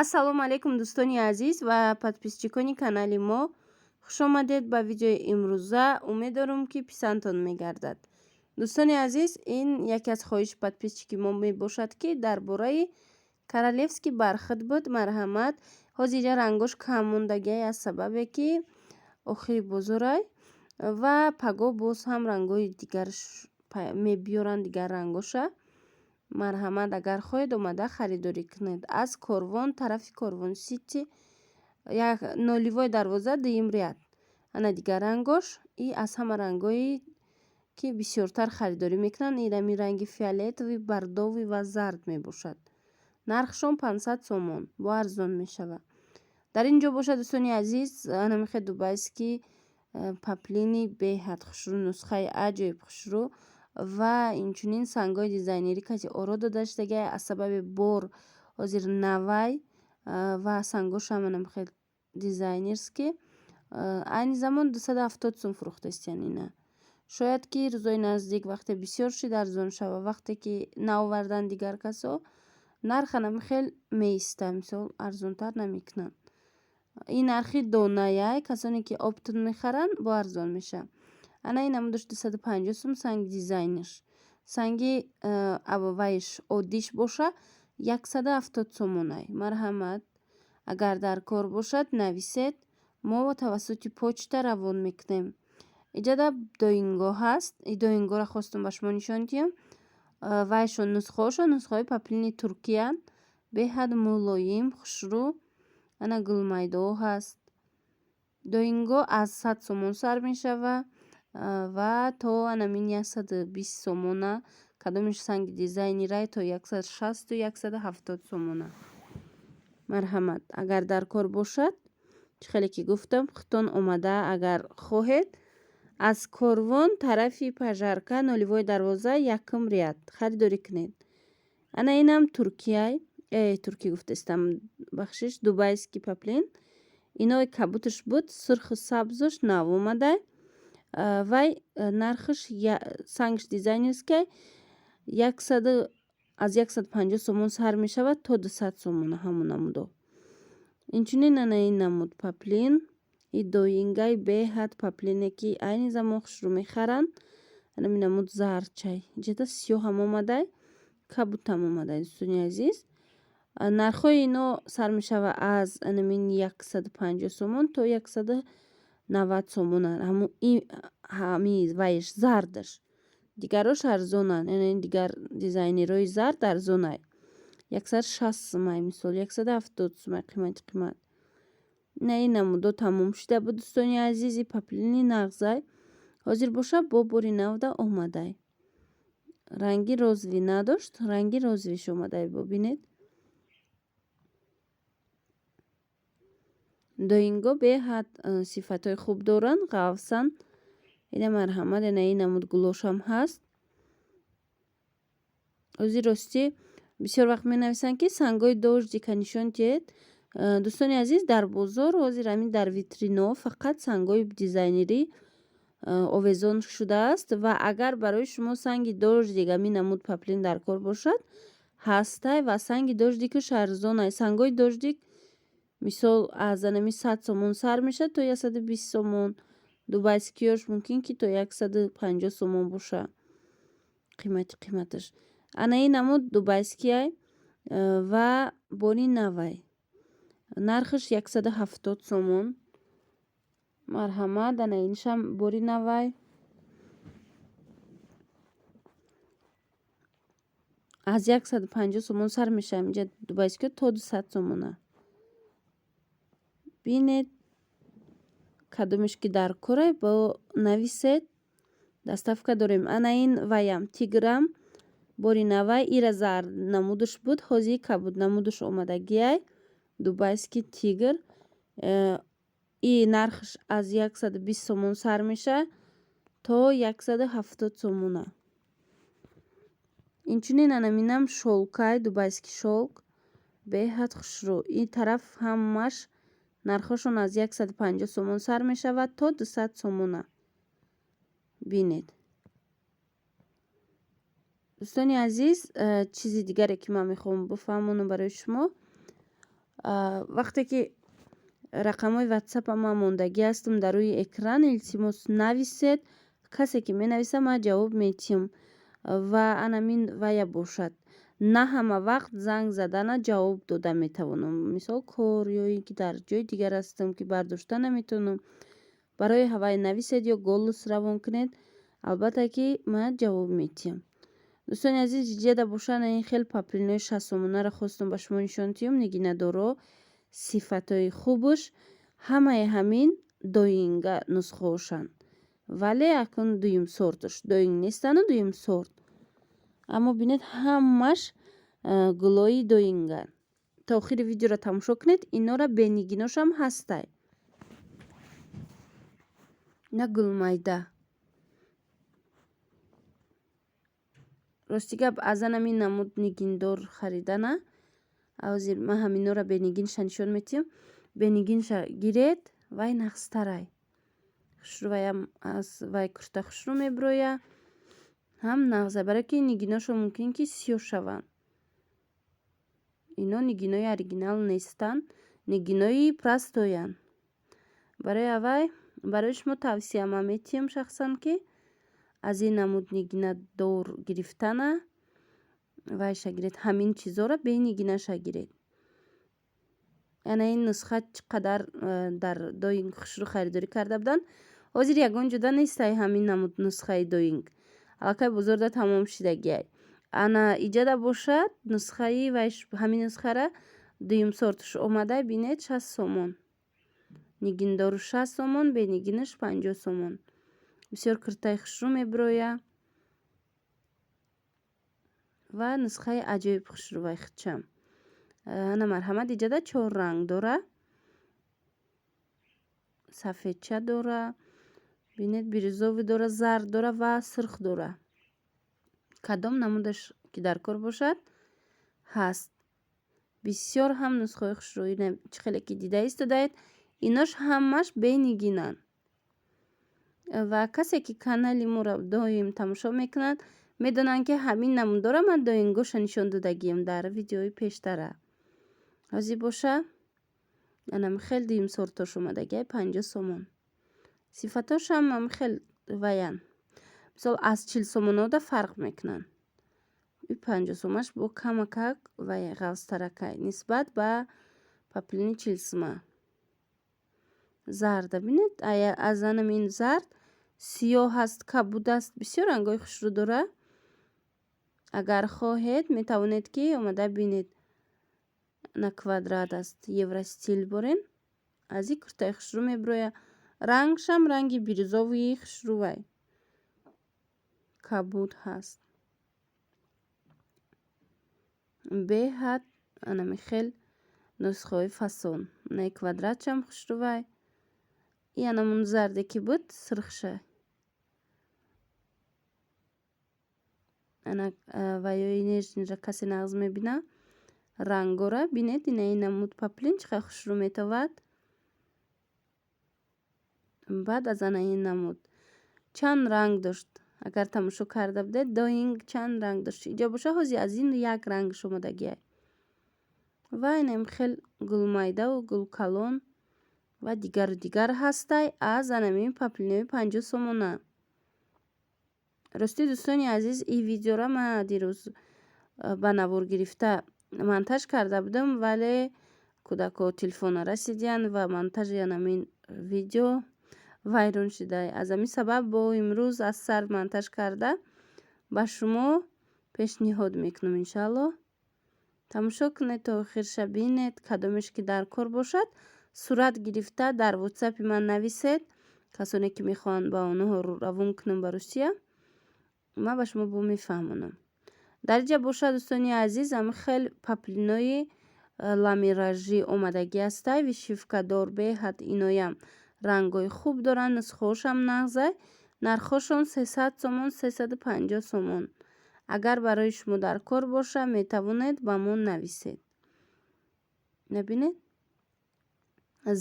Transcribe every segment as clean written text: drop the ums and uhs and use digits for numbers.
Ассалому алайкум, дӯстони азиз ва подписчикони канали мо. Хушомадед ба видеои имрӯза. Умед дорам, ки писандтон мегардад. Дӯстони азиз, ин яке аз хоҳиши подписчики мо мебошад, ки дар бораи королевский бархат буд. Марҳамат, ҳозир инҷа рангош кам мондагиай, аз сабабе ки охири бозорай ва пагоҳ боз ҳам рангҳои дигарш мебиёранд, дигар рангоша. Марҳамат, агар хоҳед, омада харидорӣ кунед. Аз Корвон, тарафи Корвон Сити, як нулевой дарвоза, дуюм ряд. Ана дигар рангош. И аз ҳама рангҳое ки бисёртар харидорӣ мекунанд, ин ҳамин ранги фиолетовый, бордовый ва зард мебошад. Нархшон 500 сомон, бо арзон мешавад. Дар ин ҷо бошад, дӯстони азиз, анамихе дубайский паплини беҳад хушрӯ, нусхаи аҷоиб хушрӯ ва инчунин сангҳои дизайнерӣ кати оро дода шудагиай. Аз сабаби бор ҳозир навай ва сангҳошам анамихе дизайнерский. Айни замон 270 сум фурӯхта истиянд ина. Шояд ки рӯзои наздик, вақте бисёр шид, арзон шавад. Вақте ки наоварданд дигар касо, нарх анами меиста, мисол, арзонтар намекунанд. Ин нархи донаяй, касоне ки оптом мехаранд, бо арзон мешавад. Ана ин намудаш 250 сум, санги дизайнерш. Санги вайш оддиш боша, 170 сомонай. Марҳамат, агар дар кор бошад, нависед, мо тавассути почта равон мекунем. Иҷода доингоҳ ҳаст. И доингоҳро хостум ба шумо нишон диҳам. Вайшон, нусхаҳошон нусхаҳои паплини туркиянд, беҳад мулоим, хушрӯ. Ана гулмайдоҳо ҳаст. Доингоҳ аз 100 сомон сар мешавад ва то анамин 120 сомона. Кадомиш санги дизайнерай, то 160-у 170 сомона. Марҳамат, агар дар кор бошад, чӣ хеле ки гуфтам, худтон омада, агар хоҳед, аз Корвон, тарафи Пожарка, нулевой дарвоза, якум ряд харидорӣ кунед. Ана инам туркияй, туркӣ гуфтаистам, бахшиш, дубайский паплин. Инои кабуташ буд, сурху сабзуш нав омадай. Вай нархаш, сангш дизайнерский, яксаду аз 150 сомон сар мешавад то 200 сомона ҳамон намудо. Инчунин ана ин намуд паплин, и доингай, беҳад паплине ки айни замон хушрӯ мехаранд. Анами намуд зардчай, иҷода сиёҳам омадай, кабутам омадай. Дӯстони азиз, нархҳои ино сар мешавад аз анамин 150 сомон то 190 сомона. Ҳами вайш зардаш, дигарош арзонанд. Яъне дигар дизайнерҳои зард арзонай, 160 сумай, мисол, 170 сумай, қимати қимат. На, ин намудо тамом шуда буд, дӯстони азизи, паплини нағзай. Ҳозир боша, бо бори навда омадай. Ранги розовый надошт, ранги розовыйш омадай, бибинед. Доинго беҳад сифатҳои хуб доранд, ғафсанд. Ина, марҳамат, ина ин намуд гулошам ҳаст. Ҳозир ростӣ бисёр вақт менависанд, ки сангҳои дождика нишон диҳед. Дӯстони азиз, дар бозор ҳозир ҳамин дар витринаҳо фақат сангҳои дизайнерӣ овезон шудааст. Ва агар барои шумо санги дождик, ҳамин намуд паплин дар кор бошад, ҳастай ва санги дождикаш арзонай. Сангҳои дождик, мисол, аз анами 100 сомон сар мешавад то 120 сомон. Дубайскиёш мумкин ки то 150 сомон боша қимати қиматаш. Ана ин намуд дубайскияй ва бори навай, нархаш 170 сомон. Марҳамат, ана иншам бори навай, аз 150 сомон сар мешавад инҷа дубайскиё то 200 сомона. Бинед, кадомеш ки дар корай, бо нависед, доставка дорем. Ана ин ваям тиграм бори навай. Ира зард намудаш буд, ҳозир кабуд намудаш омадагиай, дубайский тигр. И нархаш аз 120 сомон сар мешавад то 170 сомона. Инчунин анаминам шёлкай, дубайский шёлк, беҳад хушрӯ. Ин тараф ҳамаш нархҳошон аз 150 сомон сар мешавад то 200 сомона. Бинед, дӯстони азиз, чизи дигаре ки ман мехоҳам бифаҳмонам барои шумо. Вақте ки рақамҳои ватсапа ман мондагӣ ҳастам дар рӯи экран, илтимос, нависед. Касе ки менависа, ман ҷавоб метиҳам. Ва анамин вая бошад, на ҳама вақт занг задана ҷавоб дода метавонам. Мисол, кор ё ин ки дар ҷои дигар ҳастам, ки бардошта наметавонам. Барои ҳавай нависед ё голос равон кунед, албатта ки ман ҷавоб метиҳам. Дӯстони азиз, иҷада бошад, ин хел поплинои 60 сомонаро хостам ба шумо нишон диҳам. Нигинадоро, сифатҳои хубаш ҳамаи ҳамин доинга нусхаошанд, вале акнун дуюм сорташ доинг нестану дуюм сорт. Аммо бинед, ҳамаш гулои доинга. То охири видеоро тамошо кунед. Инора бенигиношам ҳастай. На гулмайда. Рости гап, аз анамин намуд нигиндор харидана, ҳозир ман ҳаминора бенигинша нишон метиҳам. Бенигинша гиред, вай нағзтарай, хушрӯваям аз вай курта хушрӯ мебироя, ҳам нағза, барое ки нигиношо мумкин ки сиёҳ шаванд. Ино нигинои оригинал нестанд, нигинои простоянд. Барои аввай барои шумо тавсия ман метиҳам шахсан, ки аз ин намуд нигинадор гирифтана вайша гиред, ҳамин чизоро бенигинаша гиред. Яъне ин нусха чӣ қадар дар доинг хушрӯ харидорӣ карда буданд. Ҳозир ягон ҷода нестай ҳамин намуд нусхаи доинг, аллакай бозорда тамом шидагиай. Ана иҷада бошад, нусхаи вай, ҳамин нусхара дуюм сорташ омада. Бинед, 60 сомон нигиндору, 60 сомон, бенигинаш 50 сомон. Бисёр куртаи хушрӯ мебироя ва нусхаи аҷоиб хушрӯвай худчам. Ана, марҳамат, иҷада чор ранг дора: сафедча дора, бинед, бирюзовый дора, зард дора ва сурх дора. Кадом намудаш ки дар кор бошад, ҳаст. Бисёр ҳам нусхаҳои хушрӯи, чӣ хеле ки дида истодаед, инош ҳамаш бенигинанд. Ва касе ки канали моро доим тамошо мекунад, медонанд, ки ҳамин намудора ман доингоша нишон додагием дар видеои пештара. Ҳозир боша, анам хел дуюм сортош омадагиай, 50 сомон. Сифатошам ам хел ваян, мисол, аз 40 сомонода фарқ мекунанд. И 50 сомаш бо камакак вай ғафзтаракай нисбат ба поплини 40 сума. Зарда бинед, аз анамин зард, сиёҳ ҳаст, кабуд аст, бисёр рангҳои хушрӯ дора. Агар хоҳед, метавонед ки омада бинед. На квадрат аст, евростиль борен, аз ин куртаи хушрӯ мебироя. Рангшам ранги бирюзовии хушрӯвай, кабуд ҳаст. Беҳад анами хел нусхаҳои фасон. На квадратшам хушрӯвай. И анамун зарде ки буд, сурхша. Ана ваёи нежныйра касе нағз мебина, рангора бинед. Инаи намуд поплин чӣ қадр хушрӯ метовад. Баъд аз ана ин намуд чанд ранг дошт, агар тамошо карда будед, доинг чанд ранг дошт. Иҷо боша, ҳозир аз ин як рангаш омодагиай. Ва инам хел гулмайдаву гулкалон ва дигару дигар ҳастай аз анамин поплинои 50 сомона. Ростӣ, дӯстони азиз, ин видеора ман дирӯз ба навор гирифта монтаж карда будам, вале кӯдакҳо телефонро расидиянд ва монтажи анамин видео вайрон шуда. Аз ҳамин сабаб бо имрӯз аз сар монтаж карда ба шумо пешниҳод мекунам. Иншааллоҳ, тамошо кунед то охирша, бинед, кадомеш ки дар кор бошад, сурат гирифта дар ватсапи ман нависед. Касоне ки мехоҳанд ба онҳо равон кунам ба Русия, ман ба шумо бо мефаҳмонам. Дар инҷа бошад, дӯстони азиз, ами хел поплинои ламиражӣ омадагӣ ҳастай, вышивкадор. Беҳад иноям рангҳои хуб доранд, нусхаҳошам нағзай. Нархҳошон 300 сомон, 350 сомон. Агар барои шумо дар кор бошад, метавонед ба мо нависед. Набинед,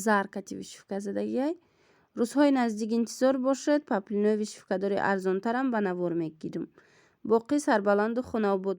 зар кати вышивка задагиай. Рӯзҳои наздик интизор бошед, поплинои вышивкадори арзонтарам ба навор мегирам. Боқӣ сарбаланду хонаобод.